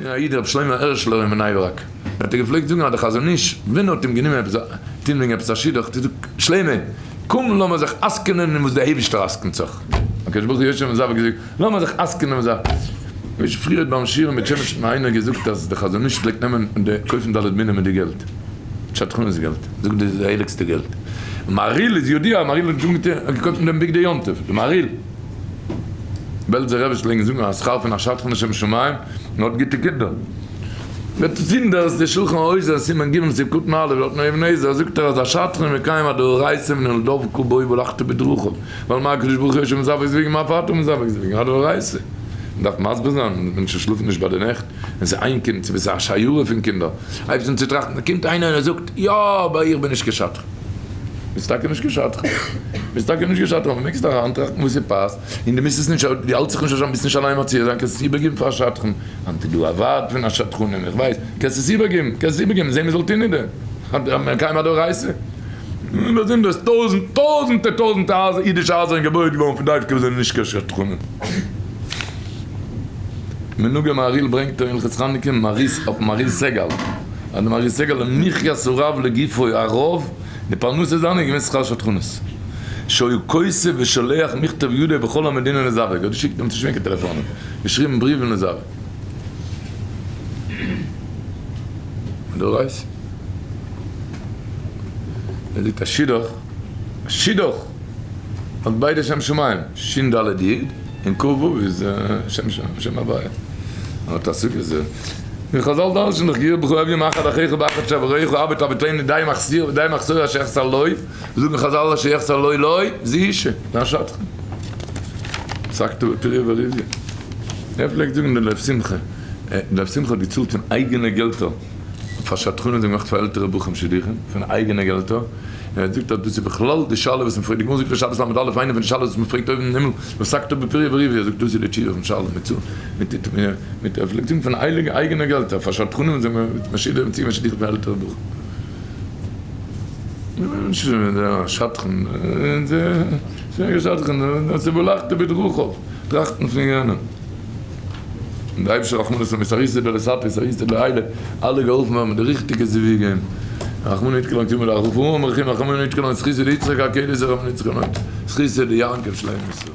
געווען א איד רבי שלמה הערשלער אין בני ברק, האט ער געפלעגט זאגן אז דער חזון איש ווען ער האט אים גענומען עפעס טון וועגן עפעס א שידוך האט ער געזאגט שלמה קום לאמיר זיך עסקנ'ען אין וואס דער אייבישטער עסקנ'ט זיך, הקדוש ברוך הוא יושב ומזווג געזאגט לאמיר זיך עסקנ'ען וואס א. ווי פריער האט ביים שיעור אין בית שמש האט מיר איינער געזאגט אז דער חזון איש פלעגט נעמען און קויפן ד' מינים מיט די געלט, שדכנות געלט, זאגט דאס איז די הייליגסטע געלט, מהריל איז ידוע, מהריל האט געקויפט מיט דעם בגדי יום טוב, די מהריל. בעלזער רבי פלעגן זאגן אז שכר פון א שדכן לשם שמים און האט גוטע קינדער. וועט ווינדערס די שלחן עוזר סימן ג' סעיף קטן א' דארט אין אבן העזר זאגט ער אז א שדכן איז מקיים א דאורייתא מן ולדבקה בו והלכת בדרכיו ווייל מה הקדוש ברוך הוא יושב מזווג זוויגן מה פארט ער מזווג זוויגן א דאורייתא. מען דארף מסביר זיין מענטשן שלאפן נישט ביי די נעכט ווען ס'איז איין קינד צו ווען ס'איז א שיירה פון קינדער הייבסט אן צו טראכטן קומט איינער און ער זאגט יא אבער איך בין נישט קיין שדכן. ביסט טאקע נישט קיין שדכן, ביסט טאקע נישט קיין שדכן, אבער מעגסט אריינטראכטן וואס ס'פאסט, און דו מוזט עס נישט, דו האלטסט זיך נישט אזוי, ביסט נישט אליין מציע זיין, קענסט עס איבערגעבן פאר א שדכן, היינט איז דא א ועד פון השדכנים, איך ווייס, קענסט עס איבערגעבן, קענסט עס איבערגעבן, זע מ'זאל טון אין דעם, מקיים א דאורייתא. און באזונדערס טויזנט, טויזנטער טויזנטער הייזער, אידישע הייזער זענען געבויעט געווארן פון דווקא וואס זענען נישט קיין שדכנים. מנהג המהריל ברענגט ער אין הלכות חנוכה מהריס אויף מהרי סגל אז די מהרי סגל למחיית הרב לגופו הרב די פרנסה זיינע איז געווען שכר שדכנות שהיה כותב ושולח מכתב ידו בכל המדינה לזווג האט געשיקט דעם נישט געווען קיין טעלעפאנען געשריבן בריוון לזווג מדאורייתא ער זאגט א שידוך א שידוך האט ביידע שם שמים, שין ד' י' און ק ו' איז שם שם הוויה. האט א סוגיא זה. און חזל דרש'ן דאך גור בך אביון מאחד אחיך באחד שבריך אבד אבותינו די מחסיר ודי מחסור אשר יחסר לו, זאגן חזל אשר יחסר לו לו זה אישה, זה שדכן. פסקת פריה ורביה. ער פלעגט זאגן די לב שמחה, די לב שמחה האט געצאלט פון אייגענע געלטער פאר שדכנים זיי האבן געמאכט פאר עלטערע בחורים שידוכים פון אייגענע געלטער. און ער זאגט אז דאס איז בכלל די שאלה וואס מ'פרעגט, די גמרא זאגט אין שבת ל"א, איינע פון די שאלות וואס מ'פרעגט אויבן אין הימל, ועסקת בפריה ורביה, זאגט דאס איז די תשובה פון שאלה מיט צו מיט מיט ער פלעגט זאגן פון הייליגע אייגענע געלטער פאר שדכנים און זיי האבן צוגעמאכט שידוכים פון עלטערע בחורים. שדכן, שדכן, בדרכיו, טראכטן פון יענעם. און די אייבישטער רחמנות און מסריסא דלסתר סריסא דלעילא, אלע געהאלפן ווערן מיט די ריכטיגע זיוויגים, רחמנא יתקלן כימי דרחמנא רחמנא יתקלן זכותא דיצחק עקידה זרחמנא יתקלן זכותא דיעקב שלימות.